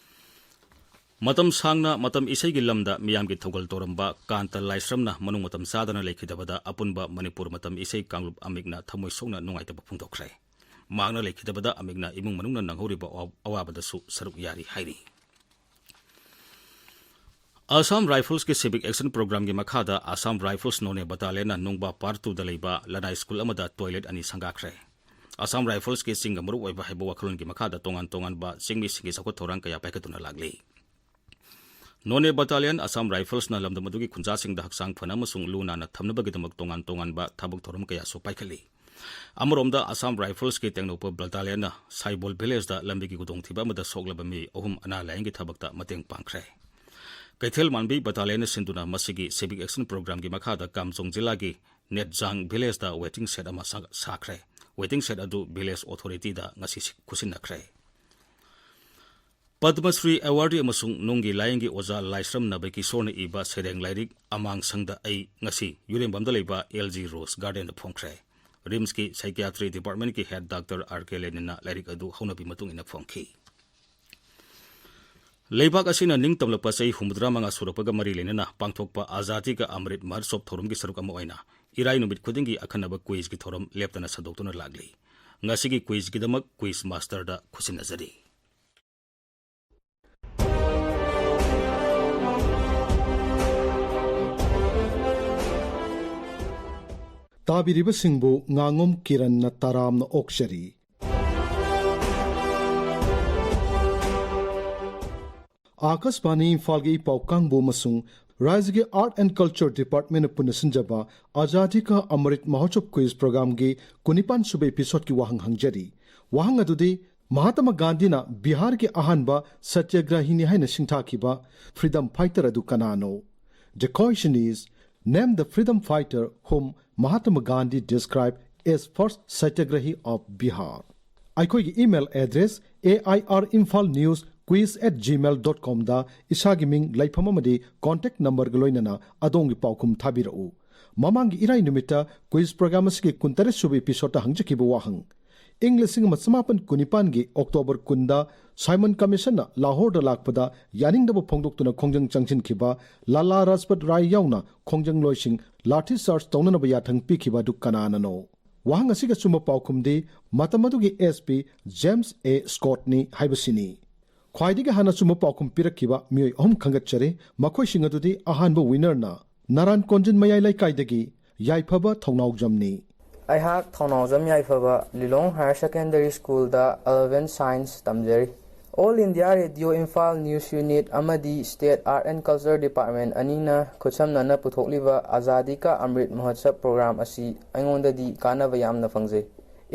ꯃꯇꯝ ꯁꯥꯡꯅ ꯃꯇꯝ ꯏꯁꯩꯒꯤ ꯂꯝꯗ ꯃꯤꯌꯥꯝꯒꯤ ꯊꯧꯒꯜ ꯇꯧꯔꯝꯕ ꯀꯥꯟꯇ ꯂꯥꯏꯁ꯭ꯔꯝꯅ ꯃꯅꯨꯡ ꯃꯇꯝ ꯆꯥꯗꯅ ꯂꯩꯈꯤꯗꯕꯗ ꯑꯄꯨꯟꯕ ꯃꯅꯤꯄꯨꯔ ꯃꯇꯝ ꯏꯁꯩ ꯀꯥꯡꯂꯨꯞ ꯑꯃꯤꯛꯅ ꯊꯃꯣꯏ ꯁꯣꯛꯅ ꯅꯨꯡꯉꯥꯏꯇꯕ ꯐꯣꯡꯗꯣꯛꯈ꯭ꯔꯦ꯫ ꯃꯍꯥꯛꯅ ꯂꯩꯈꯤꯗꯕꯗ ꯑꯃꯤꯛꯅ ꯏꯃꯨꯡ ꯃꯅꯨꯡꯅ ꯅꯪꯍꯧꯔꯤꯕ ꯑꯋꯥ-, ꯑꯋꯥꯕꯗꯁꯨ ꯁꯔꯨꯛ ꯌꯥꯔꯤ ꯍꯥꯏꯔꯤ꯫ ꯑꯁꯥꯝ ꯔꯥꯏꯐꯜꯁꯀꯤ ꯁꯤꯚꯤꯛ ꯑꯦꯛꯁꯟ ꯄ꯭ꯔꯣꯒ꯭ꯔꯥꯝꯒꯤ ꯃꯈꯥꯗ ꯑꯁꯥꯝ ꯔꯥꯏꯐꯜꯁ ꯅꯣꯅꯦ ꯕꯇꯥꯂꯤꯌꯟꯅ ꯅꯨꯡꯕꯥ ꯄꯥꯔꯠ ꯇꯨꯗ ꯂꯩꯕ ꯂꯅꯥꯏ ꯁ꯭ꯀꯨꯜ ꯑꯃꯗ ꯇꯣꯏꯂꯦꯠ ꯑꯅꯤ ꯁꯪꯒꯥꯈ꯭ꯔꯦ꯫ ꯑꯁꯥꯝ ꯔꯥꯏꯐꯜꯁꯀꯤ ꯆꯤꯡꯒ ꯃꯔꯨꯞ ꯑꯣꯏꯕ ꯍꯥꯏꯕ ꯋꯥꯈꯜꯂꯣꯟꯒꯤ ꯃꯈꯥꯗ ꯇꯣꯉꯥꯟ ꯇꯣꯉꯥꯟꯕ ꯆꯤꯡꯃꯤꯁꯤꯡꯒꯤ ꯆꯥꯎꯈꯠ ꯊꯧꯔꯥꯡ ꯀꯌꯥ ꯄꯥꯏꯈꯠꯇꯨꯅ ꯂꯥꯛꯂꯤ꯫ ꯅꯣꯅꯦ ꯕꯇꯥꯂꯤꯌꯟ ꯑꯁꯥꯝ ꯔꯥꯏꯐꯜꯁꯅ ꯂꯝꯗꯝ ꯑꯗꯨꯒꯤ ꯈꯨꯟꯖꯥꯁꯤꯡꯗ ꯍꯛꯆꯥꯡ ꯐꯅ ꯑꯃꯁꯨꯡ ꯂꯨ ꯅꯥꯟꯅ ꯊꯝꯅꯕꯒꯤꯗꯃꯛ ꯇꯣꯉꯥꯟ ꯇꯣꯉꯥꯟꯕ ꯊꯕꯛ ꯊꯧꯔꯝ ꯀꯌꯥꯁꯨ ꯄꯥꯏꯈꯠꯂꯤ꯫ ꯑꯃꯔꯣꯝꯗ ꯑꯁꯥꯝ ꯔꯥꯏꯐꯜꯁꯀꯤ ꯇꯦꯡꯅꯧꯄꯜ ꯕꯇꯥꯂꯤꯌꯟꯅ ꯁꯥꯏꯕꯣꯜ ꯚꯤꯂꯦꯖꯇ ꯂꯝꯕꯤꯒꯤ ꯈꯨꯗꯣꯡꯊꯤꯕ ꯑꯃꯗ ꯁꯣꯛꯂꯕ ꯃꯤꯑꯣꯏ ꯑꯍꯨꯝ ꯑꯅꯥ ꯂꯥꯌꯦꯡꯒꯤ ꯊꯕꯛꯇ ꯃꯇꯦꯡ ꯄꯥꯡꯈ꯭ꯔꯦ꯫ ꯀꯩꯊꯦꯜ ꯃꯥꯟꯕꯤ ꯕꯇꯥꯂꯤꯌꯟꯅ ꯁꯤꯟꯗꯨꯅ ꯃꯁꯤꯒꯤ ꯁꯤꯚꯤꯛ ꯑꯦꯛꯁꯟ ꯄ꯭ꯔꯣꯒ꯭ꯔꯥꯝꯒꯤ ꯃꯈꯥꯗ ꯀꯥꯝꯖꯣꯡ ꯖꯤꯂꯥꯒꯤ ꯅꯦꯠꯖꯥꯡ ꯚꯤꯂꯦꯖꯇ ꯋꯦꯇꯤꯡ ꯁꯦꯗ ꯑꯃ ꯁꯥ-, ꯁꯥꯈ꯭ꯔꯦ꯫ ꯋꯦꯇꯤꯡ ꯁꯦꯗ ꯑꯗꯨ ꯚꯤꯂꯦꯖ ꯑꯣꯊꯣꯔꯤꯇꯤꯗ ꯉꯁꯤ ꯁꯤ-, ꯈꯨꯠꯁꯤꯟꯅꯈ꯭ꯔꯦ꯫ ꯄꯗꯃ ꯁ꯭ꯔꯤ ꯑꯦꯋꯥꯔꯗꯤ ꯑꯃꯁꯨꯡ ꯅꯨꯡꯒꯤ ꯂꯥꯏꯌꯦꯡꯒꯤ ꯑꯣꯖꯥ ꯂꯥꯏꯁ꯭ꯔꯝ ꯅꯕꯀꯤꯁꯣꯔꯅ ꯏꯕ ꯁꯩꯔꯦꯡ ꯂꯥꯏꯔꯤꯛ ꯑꯃꯥꯡꯁꯪꯗ ꯑꯩ ꯉꯁꯤ ꯌꯨꯔꯦꯝꯕꯝꯗ ꯂꯩꯕ ꯑꯦꯜ ꯖꯤ ꯔꯣꯁ ꯒꯥꯔꯗꯦꯟꯗ ꯐꯣꯡꯈ꯭ꯔꯦ꯫ ꯔꯤꯝꯁꯀꯤ ꯁꯥꯏꯀꯤꯌꯥꯇ꯭ꯔꯤ ꯗꯤꯄꯥꯔꯠꯃꯦꯟꯠꯀꯤ ꯍꯦꯗ ꯗꯥꯛꯇꯔ ꯑꯥꯔ ꯀꯦ ꯂꯦꯅꯤꯟꯅ ꯂꯥꯏꯔꯤꯛ ꯑꯗꯨ ꯍꯧꯅꯕꯤ ꯃꯇꯨꯡ ꯏꯟꯅ ꯐꯣꯡꯈꯤ꯫ ꯂꯩꯕꯥꯛ ꯑꯁꯤꯅ ꯅꯤꯡꯇꯝꯂꯛꯄ ꯆꯍꯤ ꯍꯨꯝꯐꯨꯇꯔꯥ ꯃꯉꯥ ꯁꯨꯔꯛꯄꯒ ꯃꯔꯤ ꯂꯩꯅꯅ ꯄꯥꯡꯊꯣꯛꯄ ꯑꯖꯥꯗꯤ ꯀꯥ ꯑꯃ꯭ꯔꯤꯠ ꯃꯍꯣꯠꯁꯣꯕ ꯊꯧꯔꯝꯒꯤ ꯁꯔꯨꯛ ꯑꯃ ꯑꯣꯏꯅ ꯏꯔꯥꯏ ꯅꯨꯃꯤꯠ ꯈꯨꯗꯤꯡꯒꯤ ꯑꯈꯟꯅꯕ ꯀ꯭ꯋꯤꯖꯀꯤ ꯊꯧꯔꯝ ꯂꯦꯞꯇꯅ ꯁꯟꯗꯣꯛꯇꯨꯅ ꯂꯥꯛꯂꯤ꯫ ꯉꯁꯤꯒꯤ ꯀ꯭ꯋꯤꯖꯀꯤꯗꯃꯛ ꯀ꯭ꯋꯤꯖ ꯃꯥꯁꯇꯔꯗ ꯈꯨꯠꯁꯤꯟꯅꯖꯔꯤ꯫ ꯇꯥꯕꯤꯔꯤꯕꯁꯤꯡꯕꯨ ꯉꯥꯉꯣꯝ ꯀꯤꯔꯟꯅ ꯇꯔꯥꯝꯅ ꯑꯣꯛꯆꯔꯤ꯫ ꯑꯥꯀꯥꯁꯕꯥꯅꯤ ꯏꯝꯐꯥꯜꯒꯤ ꯏ ꯄꯥꯎ ꯀꯥꯡꯕꯨ ꯑꯃꯁꯨꯡ ꯔꯥꯖ꯭ꯌꯒꯤ Art and Culture Departmentꯅ ꯄꯨꯟꯅ ꯁꯤꯟꯖꯕ ꯑꯖꯥꯗꯤ ꯀꯥ ꯑꯃ꯭ꯔꯤꯠ ꯃꯍꯣꯠꯁꯣꯕ ꯀ꯭ꯋꯤꯖ ꯄ꯭ꯔꯣꯒ꯭ꯔꯥꯝꯒꯤ ꯀꯨꯟꯅꯤꯄꯥꯟ ꯁꯨꯕ ꯏꯄꯤꯁꯣꯗꯀꯤ ꯋꯥꯍꯪ ꯍꯪꯖꯔꯤ꯫ ꯋꯥꯍꯪ ꯑꯗꯨꯗꯤ, ꯃꯍꯥꯇꯃꯥ ꯒꯥꯟꯙꯤꯅ ꯕꯤꯍꯥꯔꯒꯤ ꯑꯍꯥꯟꯕ ꯁꯇ꯭ꯌꯒ꯭ꯔꯍꯤꯅꯤ ꯍꯥꯏꯅ ꯁꯤꯡꯊꯥꯈꯤꯕ ꯐ꯭ꯔꯤꯗꯝ ꯐꯥꯏꯇꯔ ꯑꯗꯨ ꯀꯅꯥꯅꯣ? The question is, name the freedom fighter whom Mahatma Gandhi described as first satyagrahi of Bihar. ꯑꯩꯈꯣꯏꯒꯤ email address A I R Imphal News Quiz at gmail dot comꯗ ꯏꯁꯥꯒꯤ ꯃꯤꯡ, ꯂꯩꯐꯝ ꯑꯃꯗꯤ contact numberꯒ ꯂꯣꯏꯅꯅ ꯑꯗꯣꯝꯒꯤ ꯄꯥꯎꯈꯨꯝ ꯊꯥꯕꯤꯔꯛꯎ꯫ ꯃꯃꯥꯡꯒꯤ ꯏꯔꯥꯏ ꯅꯨꯃꯤꯠꯇ ꯀ꯭ꯋꯤꯖ ꯄ꯭ꯔꯣꯒ꯭ꯔꯥꯝ ꯑꯁꯤꯒꯤ ꯀꯨꯟꯇꯔꯦꯠ ꯁꯨꯕ ꯏꯄꯤꯁꯣꯗꯇ ꯍꯪꯖꯈꯤꯕ ꯋꯥꯍꯪ, ꯏꯪ ꯂꯤꯁꯤꯡ ꯑꯃ ꯆꯃꯥꯄꯟ ꯀꯨꯟꯅꯤꯄꯥꯟꯒꯤ ꯑꯣꯛꯇꯣꯕꯔ ꯀꯨꯟꯗ ꯁꯥꯏꯃꯟ ꯀꯃꯤꯁꯟꯅ ꯂꯥꯍꯣꯔꯗ ꯂꯥꯛꯄꯗ ꯌꯥꯅꯤꯡꯗꯕ ꯐꯣꯡꯗꯣꯛꯇꯨꯅ ꯈꯣꯡꯖꯪ ꯆꯪꯁꯤꯟꯈꯤꯕ ꯂꯥꯂꯥ ꯔꯥꯖꯄꯠ ꯔꯥꯏ ꯌꯥꯎꯅ ꯈꯣꯡꯖꯪꯂꯣꯏꯁꯤꯡ ꯂꯥꯊꯤ ꯆꯥꯔꯖ ꯇꯧꯅꯅꯕ ꯌꯥꯊꯪ ꯄꯤꯈꯤꯕ ꯑꯗꯨ ꯀꯅꯥꯅꯅꯣ? ꯋꯥꯍꯪ ꯑꯁꯤꯒꯤ ꯑꯆꯨꯝꯕ ꯄꯥꯎꯈꯨꯝꯗꯤ ꯃꯇꯝ ꯑꯗꯨꯒꯤ S P James A Scottꯅꯤ ꯍꯥꯏꯕꯁꯤꯅꯤ꯫ ꯈ꯭ꯋꯥꯏꯗꯒꯤ ꯍꯥꯟꯅ ꯑꯆꯨꯝꯕ ꯄꯥꯎꯈꯨꯝ ꯄꯤꯔꯛꯈꯤꯕ ꯃꯤꯑꯣꯏ ꯑꯍꯨꯝ ꯈꯟꯒꯠꯆꯔꯤ꯫ ꯃꯈꯣꯏꯁꯤꯡ ꯑꯗꯨꯗꯤ, ꯑꯍꯥꯟꯕ winnerꯅ ꯅꯥꯔꯥꯟ ꯀꯣꯟꯖꯤꯟ ꯃꯌꯥꯏ ꯂꯩꯀꯥꯏꯗꯒꯤ ꯌꯥꯏꯐꯕ ꯊꯧꯅꯥꯎꯖꯝꯅꯤ꯫ ꯑꯩꯍꯥꯛ ꯊꯧꯅꯥꯎꯖꯝ ꯌꯥꯏꯐꯕ, ꯂꯤꯂꯣꯡ Higher Secondary Schoolꯗ eleven Science ꯇꯝꯖꯔꯤ꯫ All India Radio Imphal News Unit ꯑꯃꯗꯤ State Art and Culture Department ꯑꯅꯤꯅ ꯈꯨꯠꯁꯝꯅꯅ ꯄꯨꯊꯣꯛꯂꯤꯕ ꯑꯖꯥꯗꯤ ꯀꯥ ꯑꯃ꯭ꯔꯤꯠ ꯃꯍꯣꯠꯁꯕ ꯄ꯭ꯔꯣꯒ꯭ꯔꯥꯝ ꯑꯁꯤ ꯑꯩꯉꯣꯟꯗꯗꯤ ꯀꯥꯟꯅꯕ ꯌꯥꯝꯅ ꯐꯪꯖꯩ꯫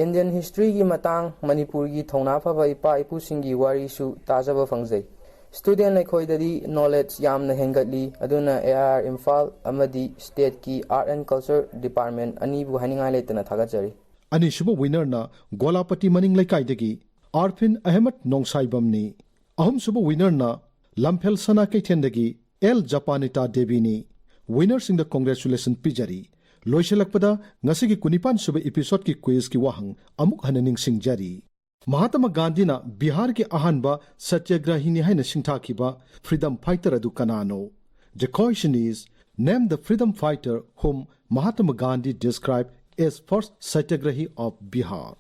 Indian historyꯒꯤ ꯃꯇꯥꯡ, ꯃꯅꯤꯄꯨꯔꯒꯤ ꯊꯧꯅꯥ ꯐꯕ ꯏꯄꯥ ꯏꯄꯨꯁꯤꯡꯒꯤ ꯋꯥꯔꯤꯁꯨ ꯇꯥꯖꯕ ꯐꯪꯖꯩ꯫ Student ꯑꯩꯈꯣꯏꯗꯗꯤ knowledge ꯌꯥꯝꯅ ꯍꯦꯟꯒꯠꯂꯤ, ꯑꯗꯨꯅ A I R Imphal ꯑꯃꯗꯤ stateꯀꯤ Art and Culture Department ꯑꯅꯤꯕꯨ ꯍꯥꯏꯅꯤꯡꯉꯥꯏ ꯂꯩꯇꯅ ꯊꯥꯒꯠꯆꯔꯤ꯫ ꯑꯅꯤꯁꯨꯕ winnerꯅ ꯒꯣꯂꯥꯄꯇꯤ ꯃꯅꯤꯡ ꯂꯩꯀꯥꯏꯗꯒꯤ ꯑꯥꯔꯐꯤꯟ ꯑꯍꯃꯗ ꯅꯣꯡꯁꯥꯏꯕꯝꯅꯤ꯫ ꯑꯍꯨꯝꯁꯨꯕ winnerꯅ ꯂꯝꯐꯦꯜ ꯁꯅꯥ ꯀꯩꯊꯦꯜꯗꯒꯤ ꯑꯦꯜ ꯖꯄꯥꯅꯤꯇꯥ ꯗꯦꯕꯤꯅꯤ꯫ Winnerꯁꯤꯡꯗ congratulation ꯄꯤꯖꯔꯤ꯫ ꯂꯣꯏꯁꯤꯜꯂꯛꯄꯗ ꯉꯁꯤꯒꯤ ꯀꯨꯟꯅꯤꯄꯥꯟ ꯁꯨꯕ episodeꯀꯤ quizꯀꯤ ꯋꯥꯍꯪ ꯑꯃꯨꯛ ꯍꯟꯅ ꯅꯤꯡꯁꯤꯡꯖꯔꯤ꯫ ꯃꯍꯥꯇꯃ ꯒꯥꯟꯙꯤꯅ ꯕꯤꯍꯥꯔꯒꯤ ꯑꯍꯥꯟꯕ ꯁꯇ꯭ꯌꯒ꯭ꯔꯍꯤꯅꯤ ꯍꯥꯏꯅ ꯁꯤꯡꯊꯥꯈꯤꯕ freedom fighter ꯑꯗꯨ ꯀꯅꯥꯅꯣ? The question is, name the freedom fighter whom Mahatma Gandhi described as first satyagrahi of Bihar.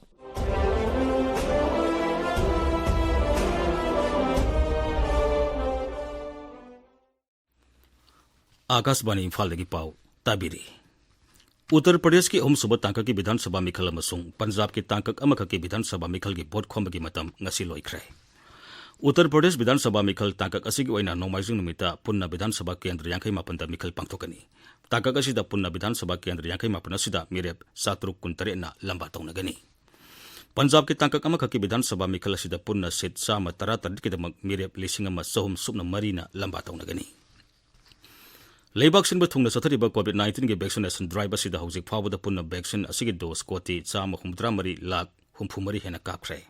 ꯑꯥꯀꯥꯁꯕꯥꯅꯤ ꯏꯝꯐꯥꯜꯗꯒꯤ ꯄꯥꯎ ꯇꯥꯕꯤꯔꯤ꯫ ꯎꯠꯇꯔ ꯄ꯭ꯔꯗꯦꯁꯀꯤ ꯑꯍꯨꯝꯁꯨꯕ ꯇꯥꯡꯀꯛꯀꯤ ꯕꯤꯙꯥꯟ ꯁꯚꯥ ꯃꯤꯈꯜ ꯑꯃꯁꯨꯡ ꯄꯟꯖꯥꯕꯀꯤ ꯇꯥꯡꯀꯛ ꯑꯃꯈꯛꯀꯤ ꯕꯤꯙꯥꯟ ꯁꯚꯥ ꯃꯤꯈꯜꯒꯤ ꯚꯣꯠ ꯈꯣꯝꯕꯒꯤ ꯃꯇꯝ ꯉꯁꯤ ꯂꯣꯏꯈ꯭ꯔꯦ꯫ ꯎꯠꯇꯔ ꯄ꯭ꯔꯗꯦꯁ ꯕꯤꯙꯥꯟ ꯁꯚꯥ ꯃꯤꯈꯜ ꯇꯥꯡꯀꯛ ꯑꯁꯤꯒꯤ ꯑꯣꯏꯅ ꯅꯣꯡꯃꯥꯏꯖꯤꯡ ꯅꯨꯃꯤꯠꯇ ꯄꯨꯟꯅ ꯕꯤꯙꯥꯟ ꯁꯚꯥ ꯀꯦꯟꯗ꯭ꯔ ꯌꯥꯡꯈꯩ ꯃꯥꯄꯟꯗ ꯃꯤꯈꯜ ꯄꯥꯡꯊꯣꯛꯀꯅꯤ꯫ ꯇꯥꯡꯀꯛ ꯑꯁꯤꯗ ꯄꯨꯟꯅ ꯕꯤꯙꯥꯟ ꯁꯚꯥ ꯀꯦꯟꯗ꯭ꯔ ꯌꯥꯡꯈꯩ ꯃꯥꯄꯟ ꯑꯁꯤꯗ ꯃꯤꯔꯦꯞ ꯆꯥꯇ꯭ꯔꯨꯛ ꯀꯨꯟꯇꯔꯦꯠꯅ ꯂꯝꯕꯥ ꯇꯧꯅꯒꯅꯤ꯫ ꯄꯟꯖꯥꯕꯀꯤ ꯇꯥꯡꯀꯛ ꯑꯃꯈꯛꯀꯤ ꯕꯤꯙꯥꯟ ꯁꯚꯥ ꯃꯤꯈꯜ ꯑꯁꯤꯗ ꯄꯨꯟꯅ ꯁꯤꯠ ꯆꯥꯝꯃ ꯇꯔꯥ ꯇꯔꯦꯠꯀꯤꯗꯃꯛ ꯃꯤꯔꯦꯞ ꯂꯤꯁꯤꯡ ꯑꯃ ꯆꯍꯨꯝ ꯁꯨꯞꯅ ꯃꯔꯤꯅ ꯂꯝꯕꯥ ꯇꯧꯅꯒꯅꯤ꯫ ꯂꯩꯕꯥꯛ ꯁꯤꯟꯕ ꯊꯨꯡꯅ ꯆꯠꯊꯔꯤꯕ COVID nineteenꯒꯤ vaccination drive ꯑꯁꯤꯗ ꯍꯧꯖꯤꯛ ꯐꯥꯎꯕꯗ ꯄꯨꯟꯅ vaccine ꯑꯁꯤꯒꯤ dose ꯀꯣꯇꯤ ꯆꯥꯝꯃ ꯍꯨꯝꯐꯨꯇꯔꯥ ꯃꯔꯤ ꯂꯥꯈ ꯍꯨꯝꯐꯨ ꯃꯔꯤ ꯍꯦꯟꯅ ꯀꯥꯞꯈ꯭ꯔꯦ꯫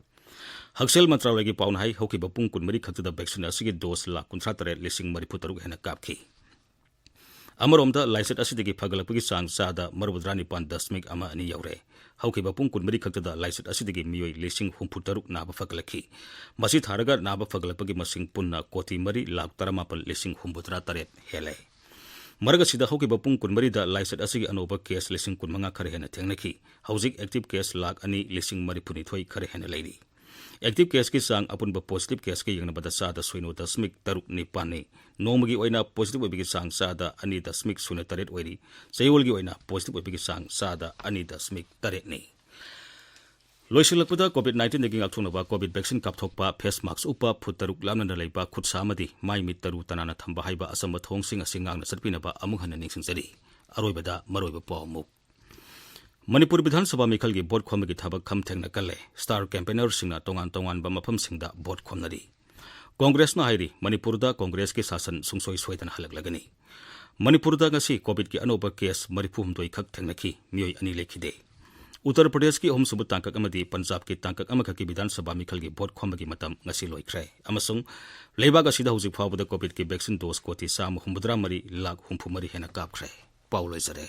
ꯍꯛꯁꯦꯜ ꯃꯟꯇ꯭ꯔꯥꯂꯌꯒꯤ ꯄꯥꯎꯅ ꯍꯥꯏ, ꯍꯧꯈꯤꯕ ꯄꯨꯡ ꯀꯨꯟꯃꯔꯤ ꯈꯛꯇꯗ vaccine ꯑꯁꯤꯒꯤ dose ꯂꯥꯈ ꯀꯨꯟꯊ꯭ꯔꯥ ꯇꯔꯦꯠ ꯂꯤꯁꯤꯡ ꯃꯔꯤꯐꯨ ꯇꯔꯨꯛ ꯍꯦꯟꯅ ꯀꯥꯞꯈꯤ꯫ ꯑꯃꯔꯣꯝꯗ, ꯂꯥꯏꯆꯠ ꯑꯁꯤꯗꯒꯤ ꯐꯒꯠꯂꯛꯄꯒꯤ ꯆꯥꯡ ꯆꯥꯗ ꯃꯔꯤꯐꯨꯇꯔꯥ ꯅꯤꯄꯥꯟ ꯗꯁꯃꯤꯛ ꯑꯃ ꯑꯅꯤ ꯌꯧꯔꯦ꯫ ꯍꯧꯈꯤꯕ ꯄꯨꯡ ꯀꯨꯟꯃꯔꯤ ꯈꯛꯇꯗ ꯂꯥꯏꯆꯠ ꯑꯁꯤꯗꯒꯤ ꯃꯤꯑꯣꯏ ꯂꯤꯁꯤꯡ ꯍꯨꯝꯐꯨ ꯇꯔꯨꯛ ꯅꯥꯕ ꯐꯒꯠꯂꯛꯈꯤ꯫ ꯃꯁꯤ ꯊꯥꯔꯒ ꯅꯥꯕ ꯐꯒꯠꯂꯛꯄꯒꯤ ꯃꯁꯤꯡ ꯄꯨꯟꯅ ꯀꯣꯇꯤ ꯃꯔꯤ ꯂꯥꯈ ꯇꯔꯥꯃꯥꯄꯟ ꯂꯤꯁꯤꯡ ꯍꯨꯝꯐꯨꯇꯔꯥ ꯇꯔꯦꯠ ꯍꯦꯜꯂꯦ꯫ ꯃꯔꯛ ꯑꯁꯤꯗ, ꯍꯧꯈꯤꯕ ꯄꯨꯡ ꯀꯨꯟꯃꯔꯤꯗ ꯂꯥꯏꯆꯠ ꯑꯁꯤꯒꯤ ꯑꯅꯧꯕ case ꯂꯤꯁꯤꯡ ꯀꯨꯟꯃꯉꯥ ꯈꯔ ꯍꯦꯟꯅ ꯊꯦꯡꯅꯈꯤ꯫ ꯍꯧꯖꯤꯛ active case ꯂꯥꯈ ꯑꯅꯤ ꯂꯤꯁꯤꯡ ꯃꯔꯤꯐꯨꯅꯤꯊꯣꯏ ꯈꯔ ꯍꯦꯟꯅ ꯂꯩꯔꯤ꯫ Active caseꯀꯤ ꯆꯥꯡ ꯑꯄꯨꯟꯕ positive caseꯀ ꯌꯦꯡꯅꯕꯗ ꯆꯥꯗ ꯁꯤꯅꯣ ꯗꯁꯃꯤꯛ ꯇꯔꯨꯛ ꯅꯤꯄꯥꯟꯅꯤ꯫ ꯅꯣꯡꯃꯒꯤ ꯑꯣꯏꯅ positive ꯑꯣꯏꯕꯒꯤ ꯆꯥꯡ ꯆꯥꯗ ꯑꯅꯤ ꯗꯁꯃꯤꯛ ꯁꯤꯅꯣ ꯇꯔꯦꯠ ꯑꯣꯏꯔꯤ꯫ ꯆꯌꯣꯜꯒꯤ ꯑꯣꯏꯅ positive ꯑꯣꯏꯕꯒꯤ ꯆꯥꯡ ꯆꯥꯗ ꯑꯅꯤ ꯗꯁꯃꯤꯛ ꯇꯔꯦꯠꯅꯤ꯫ ꯂꯣꯏꯁꯤꯜꯂꯛꯄꯗ, COVID nineteenꯗꯒꯤ ꯉꯥꯛꯊꯣꯛꯅꯕ COVID vaccine ꯀꯥꯞꯊꯣꯛꯄ, face mask ꯎꯞꯄ, ꯐꯨꯠ ꯇꯔꯨꯛ ꯂꯥꯞꯅꯅ ꯂꯩꯕ, ꯈꯨꯠꯁꯥ ꯑꯃꯗꯤ ꯃꯥꯏ ꯃꯤꯠ ꯇꯔꯨ ꯇꯅꯥꯟꯅ ꯊꯝꯕ ꯍꯥꯏꯕ ꯑꯆꯝꯕ ꯊꯧꯑꯣꯡꯁꯤꯡ ꯑꯁꯤ ꯉꯥꯛꯅ ꯆꯠꯄꯤꯅꯕ ꯑꯃꯨꯛ ꯍꯟꯅ ꯅꯤꯡꯁꯤꯡꯖꯔꯤ꯫ ꯑꯔꯣꯏꯕꯗ ꯃꯔꯨꯑꯣꯏꯕ ꯄꯥꯎ ꯑꯃꯨꯛ꯫ ꯃꯅꯤꯄꯨꯔ ꯕꯤꯙꯥꯟ ꯁꯚꯥ ꯃꯤꯈꯜꯒꯤ ꯚꯣꯠ ꯈꯣꯝꯕꯒꯤ ꯊꯕꯛ ꯈꯝ ꯊꯦꯡꯅ ꯀꯜꯂꯦ꯫ Star campaignerꯁꯤꯡꯅ ꯇꯣꯉꯥꯟ ꯇꯣꯉꯥꯟꯕ ꯃꯐꯝꯁꯤꯡꯗ ꯚꯣꯠ ꯈꯣꯝꯅꯔꯤ꯫ ꯀꯣꯡꯒ꯭ꯔꯦꯁꯅ ꯍꯥꯏꯔꯤ, ꯃꯅꯤꯄꯨꯔꯗ ꯀꯣꯡꯒ꯭ꯔꯦꯁꯀꯤ ꯁꯥꯁꯟ ꯁꯨꯡꯁꯣꯏ ꯁꯣꯏꯗꯅ ꯍꯜꯂꯛꯂꯒꯅꯤ꯫ ꯃꯅꯤꯄꯨꯔꯗ ꯉꯁꯤ COVIDꯀꯤ ꯑꯅꯧꯕ case ꯃꯔꯤꯐꯨ ꯍꯨꯝꯗꯣꯏ ꯈꯛ ꯊꯦꯡꯅꯈꯤ, ꯃꯤꯑꯣꯏ ꯑꯅꯤ ꯂꯩꯈꯤꯗꯦ꯫ ꯎꯠꯇꯔ ꯄ꯭ꯔꯗꯦꯁꯀꯤ ꯑꯍꯨꯝꯁꯨꯕ ꯇꯥꯡꯀꯛ ꯑꯃꯗꯤ ꯄꯟꯖꯥꯕꯀꯤ ꯇꯥꯡꯀꯛ ꯑꯃꯈꯛꯀꯤ ꯕꯤꯙꯥꯟ ꯁꯚꯥ ꯃꯤꯈꯜꯒꯤ ꯚꯣꯠ ꯈꯣꯝꯕꯒꯤ ꯃꯇꯝ ꯉꯁꯤ ꯂꯣꯏꯈ꯭ꯔꯦ ꯑꯃꯁꯨꯡ ꯂꯩꯕꯥꯛ ꯑꯁꯤꯗ ꯍꯧꯖꯤꯛ ꯐꯥꯎꯕꯗ ꯀꯣꯚꯤꯗꯀꯤ ꯚꯦꯛꯁꯤꯟ ꯗꯣꯁ ꯀꯣꯇꯤ ꯆꯥꯝꯃ ꯍꯨꯝꯐꯨꯇꯔꯥ ꯃꯔꯤ ꯂꯥꯈ ꯍꯨꯝꯐꯨ ꯃꯔꯤ ꯍꯦꯟꯅ ꯀꯥꯞꯈ꯭ꯔꯦ꯫ ꯄꯥꯎ ꯂꯣꯏꯖꯔꯦ꯫